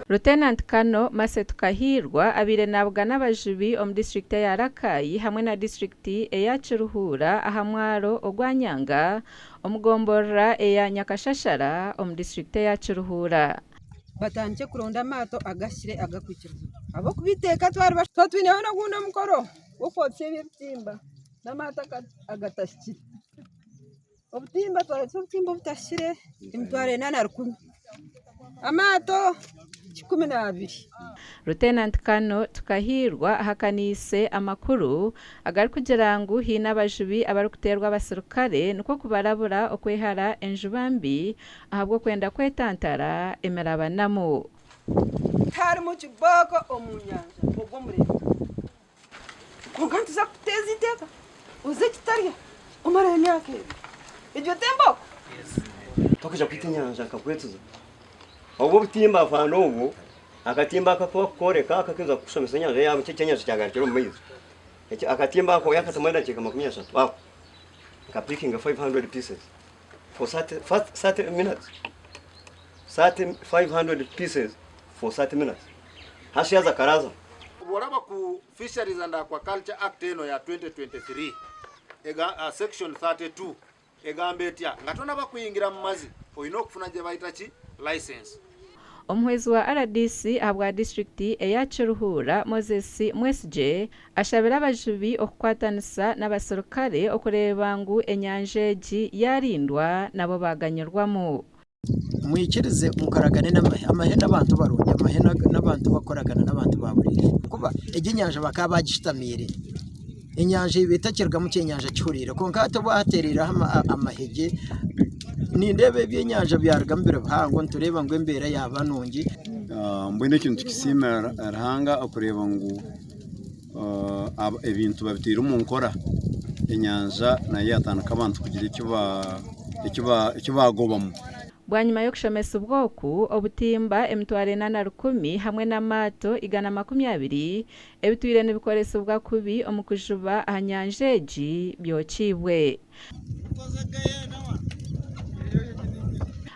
Lieutenant Colonel Mercy Tukahirwa abaire nabugana abajubi omu disiturikiti eya Rakai hamwe na disiturikiti eya Kiruhura aha mwaro ogwa Nyanga omu gomborora eya Nyakashashara omu disiturikiti eya Kiruhura. Batandikye kuronda amaato agahikire agakwikirizibwa ahabw'okuba eiteeka twariba twaba twineho n'ogundi omukoro gw'okwotsya ebi ebitimba n'amaato agatahikire. Obutimba twayotsya obutimba obutahikire emitwaro ena na rukumi, amaato 12. Lieutenant Colonel Tukahirwa ahakaniise amakuru agarikugira ngu haine abajubi abarikuteerwa abaserukare nikwo kubarabura okwehara enjuba mbi ahabw'okwenda kwetantara emirabanamu. Tiharimu kibooko omu nyanja ogw'omurembe. Kwonka nituza kukuteeza eiteeka, oze kitarya omareho emyaka ebiri. Egyo t'embooko? Tokuja kwita enyanja nkakwetuza. Obwo obutimba afande obwo, akatimba aka aku barikukworeka akakija kukushomesa enyanja yaaba ekyenyanja kyagarukire omu maizi. Akatimba ako yakatamu edakiika 30 aho, nkapikinga 500 pieces. for 30, 30 minutes 30 500 pieces for 30 minutes hashaza karaza Bw'oraba ku Fisheries and Aquaculture Act eno ya 2023 ega, uh, section 32 egamba etya nga tonaba kuyingira mu mazi olina okufuna gye bayita ki license. Omuhwezi wa rdc ahabwa disiturikiti eya Kiruhura, Moses Mwesigye ashabire abajubi okukwatanisa n'abaserukare okureeba ngu enyanja egi yaarindwa nabo baaganyirwamu. Mwikirize mukoragane n'amahe. Amahe n'abantu barungi, amahe n'abantu abakukoragana n'abantu ba buriijo. Ahakuba egi enyanja bakaba bagishutamiire. Enyanja eba etakirugamu ekyenyanja kihuriire kwonka hati obu hatereireho amahe gye nindeeba ebyenyanja byarugamu biri bihango nitureeba ngu embeera yaaba nungi. Mbwenu ekyo nitukisiimira Ruhanga okureeba ngu ebintu babiteire omu nkora, enyanja nayo yatandika abantu kugira eki baagobamu. Bwanyima y'okushomesibwa oku, obutimba 4,100 hamwe n'amaato 120 ebitwire nibikoresibwa kubi omu kujuba aha nyanja egi byokiibwe.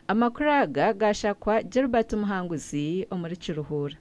Amakuru aga gaashakwa Gilbert Muhanguzi omuri Kiruhura.